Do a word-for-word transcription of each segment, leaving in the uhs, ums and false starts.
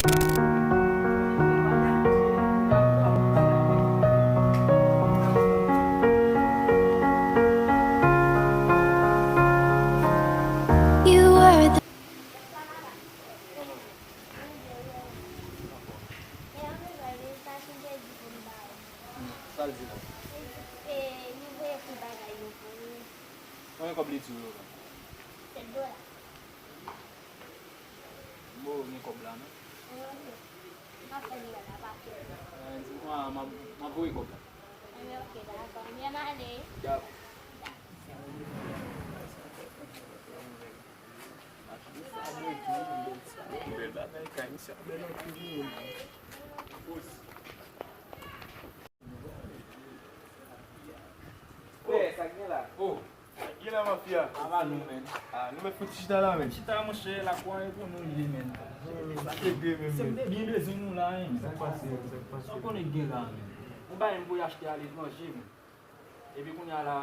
You were the Sa l di la? Mwen gen kòb li di w yo. Bon, gen kòb la, non? Eh, di mwen, m ap, m ap voye kòb la. Dakò. Bèl bagay, kay misye ap bèl anpil wi. Frè, sa k gen la? Oh, sa k gen la, mafya? Ava nou, menn. Ah, nou mèt fout chita la, menn. Chita, monchè, lakwa e pou nou ye, menn. Sa k gen, menn? Se m te byen bezwen nou la, menn. Sa k pase, sa k pase? Sa w konnen k gen la, menn? Yon bagay m voye achte aletranje, menn. Epi kounye a la,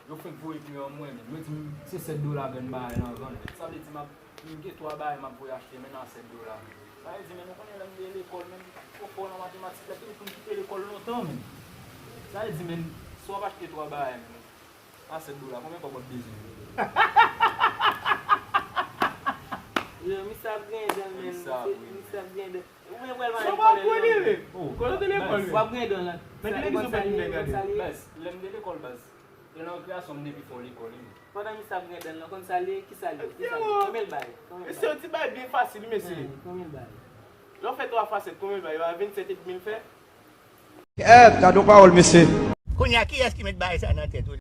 yo fenk voye pli an mwen, menn. Yo di m se sèt dola grenn bagay lan vann, menn. Sa vle di m ap, m gen twa bagay m ap voye achte, menn, a sèt dola, menn. Sa vle di, menn, ou konnen lè m te lekòl, menn, m twò fò nan matematik, lè m te kite lekòl lontan, menn. Sa vle di, menn, si w ap achte twa bagay, menn, a sèt dola, konbyen kòb w ap bezwen? Yo, misye ap griyen dan l, menn. Misye ap griyen dan l. Ou menm pral mare kòlè l. Kote w te lekòl, wi? W ap griyen dan l. Men ki legliz ou fè vin gade? Baz, lè m te lekòl, baz. E nan rekreyasyon m te pi fò lekòl, wi. Pandan misye ap griyen dan l lan, konn sa l ye, ki sa l ye, ki sa l ye? Konbyen l bay? Mesye, yon ti bagay byen fasil, wi, mesye. Konbyen l bay? Lè w fè twa fwa sèt, konbyen l bay? Yo a vennsèt edmi l fè. Eh, gade yon pawòl, mesye. Kounye a, kiyès ki met bagay sa nan tèt ou?